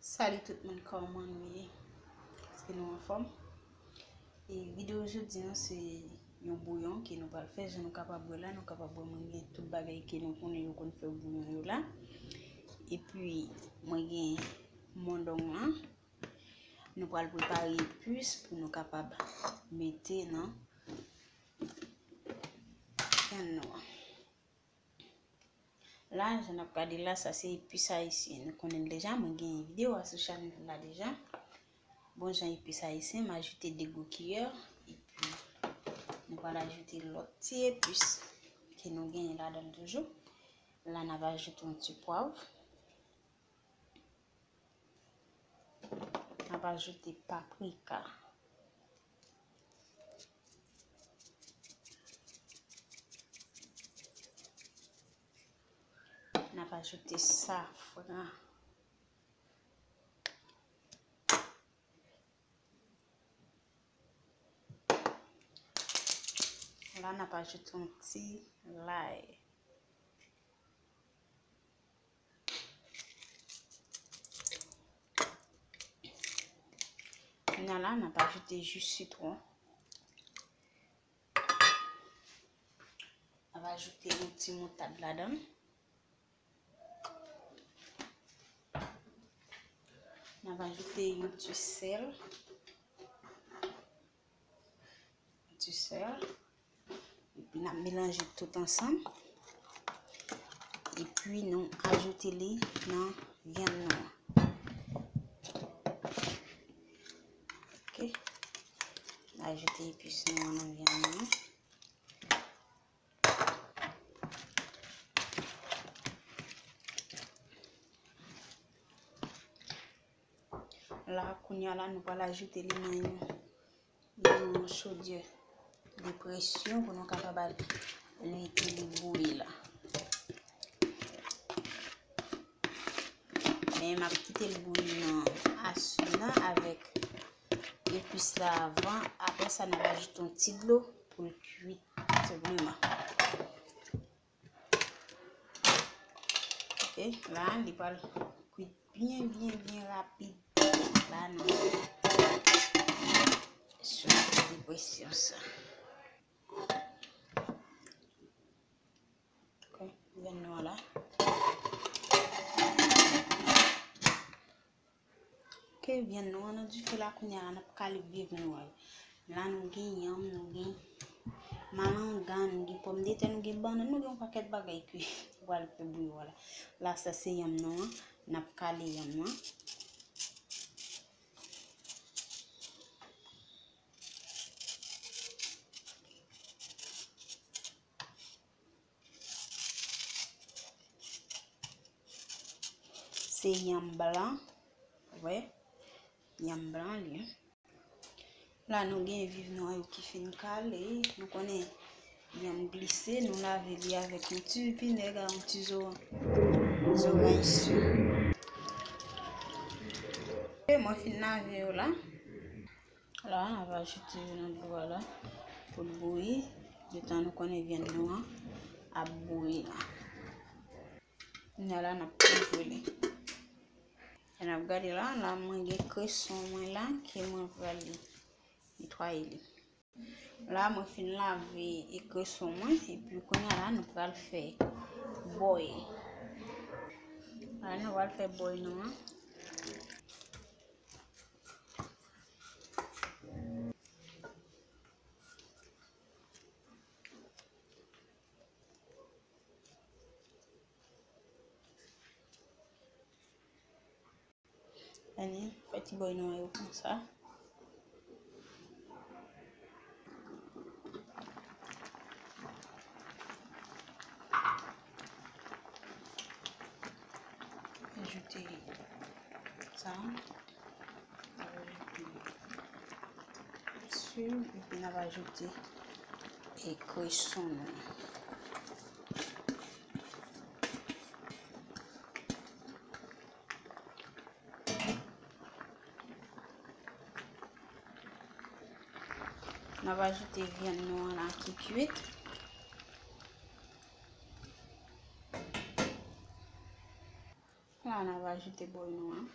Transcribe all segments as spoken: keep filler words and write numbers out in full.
Salut tout moun, kòman nou ye? Èske nou anfòm? E videyo jodi an se yon bouyon ke nou pral fè. Jan nou kapab wè la, nou kapab wè mwen gen tout bagay ke nou konnen yo konn fè bouyon yo la. Epi mwen gen mondong lan. Nou pral prepare epis pou nou kapab mete nan vyann nou an. La, jan n ap gade la, sa se epis ayisyen. Nou konnen l deja, mwen gen videyo a sou chanèl la deja. Bon jan epis ayisyen, m ajoute de gwo kiyè. Epi, nou pral ajoute lòt ti epis ke nou genyen ladan l toujou. La, n ap ajoute yon ti pwav. N ap ajoute paprika. N ap ajoute safran. La, n ap ajoute yon ti lay. Kounye a la, n ap ajoute ji sitwon. N ap ajoute yon ti moutad ladan l. N ap ajoute yon ti sèl. Yon ti sèl. Epi n ap melanje tout ansanm. Epi nou ajoute li nan vyann nou an. Ok. Ajoute epis nou an nan vyann nou an. La, kounye a la, nou pral ajoute li nan yon, yon chodyè de presyon pou nou kapab al lete li bouyi la. Men m ap kite l bouyi nan aswit lan avèk epis la avan. Apre sa, n ap ajoute yon ti dlo pou l kuit vrèman. Ok, la, li pral kuit byen, byen, byen rapid. La, nan sou de presyon sa. Ok, vyann nou an la. Ok, vyann nou an nan dife la kounye a la, n ap kale viv nou an. La nou gen yanm, nou gen malanga, nou gen pòmdetè, nou gen bannann, nou gen yon pakèt bagay ke nou pral fè bouyon an la. La sa se yanm nou an, n ap kale yanm nou an. Se yanm blan. Wè. Yanm blan li. La nou gen viv nou an yo ki fin kale. Nou konnen yanm glise, nou lave li avèk yon ti vinèg ak yon ti zo-, zoranj si. E mwen fin lave yo la. La, n ap ajoute yo nan dlo a la pou l bouyi. Letan nou konnen vyann nou an ap bouyi la. Kounye a la, n ap kouvri li. E n ap gade la, la mwen gen kreson mwen la ke mwen pral netwaye li. La, mwen fin lave e kreson mwen, epi kounye a la, nou pral fè bòy. La, nou pral fè bòy nou an. Ann fè ti bòy nou an yo konsa. Ajoute sa. Ajoute sèl, epi n ap ajoute e kreson nou. N ap ajoute vyann nou an la ki kuit. La, n ap ajoute bòy nou an.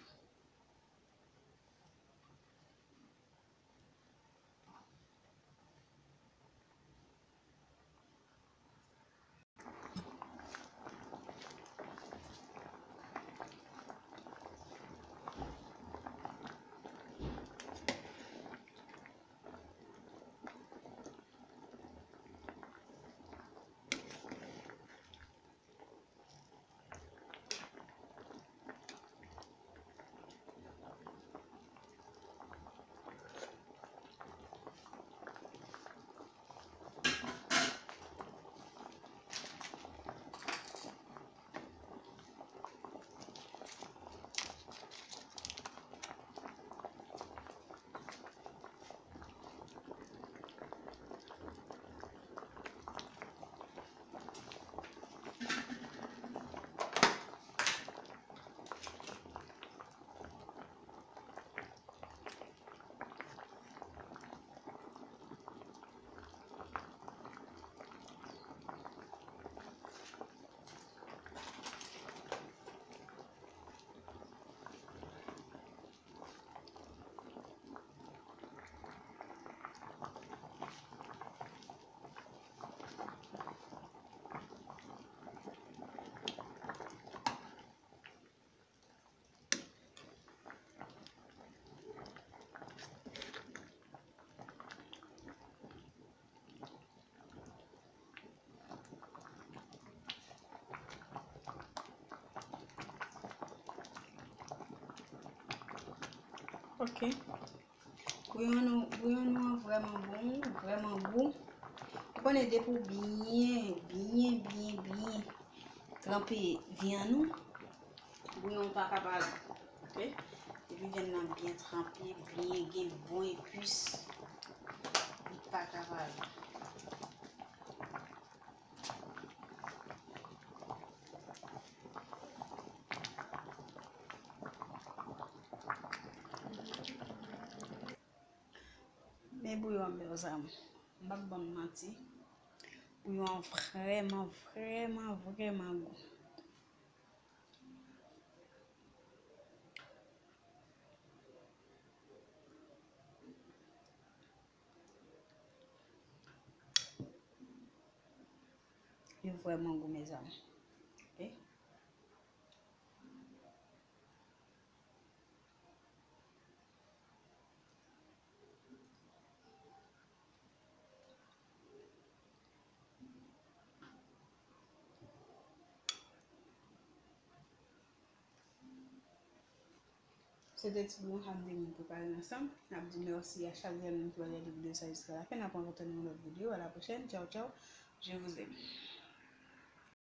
Ok. Bouyon nou, bouyon nou an vrèman bon, vrèman gou. Ou konnen depi w byen, byen, byen, byen tranpe vyann ou, bouyon pa ka pa gou. Ok? Depi vyann nan byen tranpe, byen gen bon epis, li pa ka pa gou. Men bouyon an, mezanmi, m p ap ban nou manti. Bouyon an vrèman, vrèman, vrèman gou. Li vrèman gou, mezanmi. Ok? Se de ti bouyon sa m te vin prepare ansanm. N ap di mèsi a chak grenn moun ki pa gade videyo sa jiska lafen. N ap rankontre nan yon lòt videyo. A la pwochèn. Tchaw, tchaw. Je vous aime.